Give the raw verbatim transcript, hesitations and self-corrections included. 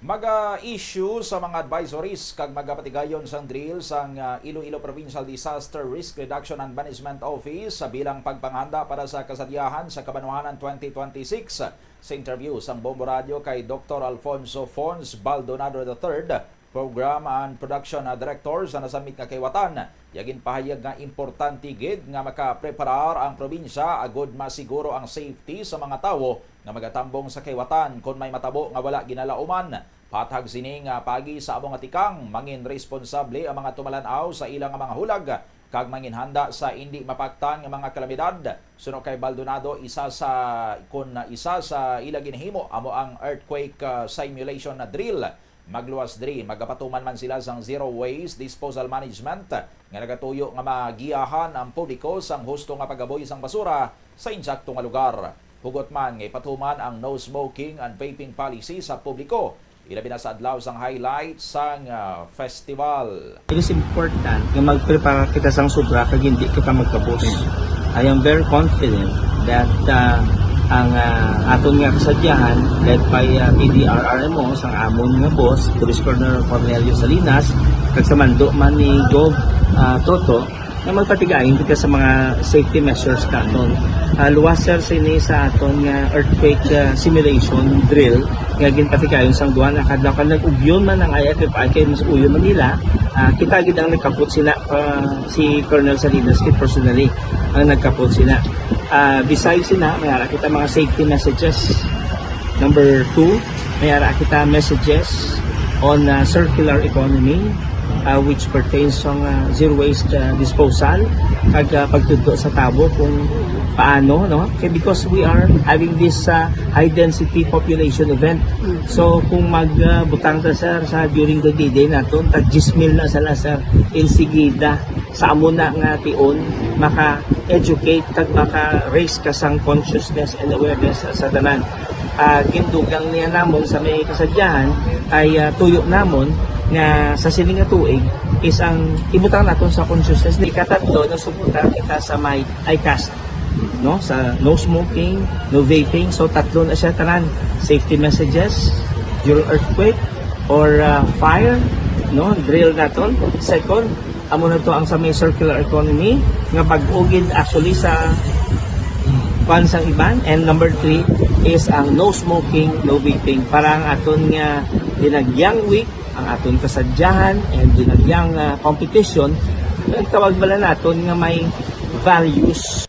Maga-issue sa mga advisories kag magapatigayon sang drill sang, ah, Iloilo Provincial Disaster Risk Reduction and Management Office sa bilang pagpanghanda para sa kasadyahan sa Kabanwahanan twenty twenty-six. Sa interview sang Bombo Radio kay Doktor Alfonso Fons Baldonado the third, Program and Production, ah, Director sa nasambit nga kaiwatan, iya ginpahayag nga importante gid nga makapreparar ang probinsya agud masiguro ang safety sa mga tawo nga magatambong sa kaiwatan kon may matabo nga wala ginalauman. Patag sini nga paagi sa amo nga tikang, mangin responsable ang mga tumalan-aw sa ila nga mga hulag kag manginhanda sa indi mapaktan nga mga kalamidad. Suno kay Baldonado, isa sa, kun isa sa ila ginhimo amo ang earthquake, ah, simulation na drill. Magluwas diri, magapatuman man sila sang zero waste disposal management nga nagatuyo nga magiyahan ang publiko sang husto nga pagaboy sang basura sa insakto nga lugar. Hugot man nga ipatuman ang no smoking and vaping policy sa publiko, ilabi na sa adlaw sang highlight sang, ah, festival. It is important nga magprepara kita sang sobra kag hindi kita magkabos. I am very confident that, ah, ang, ah, aton nga kasadyahan led by, ah, P D R R M O sang amon nga boss, Police Colonel Cornelio Salinas, kag sa mando man ni Gov, ah, Toto, nga magpatigayon kita sa mga safety measures naton. Ah, luwas, sir, sini sa aton nga earthquake, ah, simulation drill nga ginpatigayon sang duha na kadlaw, kag nag-ugyon man ang I F F I kay mas uyon man nila. Ah, kita gid ang nagkapot sina, ah, si Colonel Salinas gid personally ang nagkapot sina. Ah, besides sina, may ara kita mga safety messages. Number two, may ara kita messages on, ah, circular economy, ah, which pertains sa, ah, zero waste, ah, disposal, kag, ah, pagtudlo sa tawo kung paano, no? Kay because we are having this, ah, high density population event. So, kung mag, ah, butang ta, sir, sa during the day, day naton, tag diyes mil na sila, sir, insigida sa amo na nga tion, maka-educate kag maka-raise ka sang consciousness and awareness sa, sa tanan. Ah, gindugang niya namon sa may kasadyahan kay, ah, tuyo namon nga sa sini nga tuig is ang ibutang naton sa consciousness. Ikatatlo, nagsuporta kita sa may ICAST, no, sa no smoking, no vaping. So, tatlo na siya tanan. Safety messages during earthquake or, ah, fire, no, drill naton. Second, amo na to ang sa may circular economy nga bag-o gid actually sa kwan sang iban. And number three is ang no smoking, no vaping. Para ang aton nga Dinagyang Week, ang aton kasadyahan, and Dinagyang, ah, competition, ang tawag bala naton nga may values.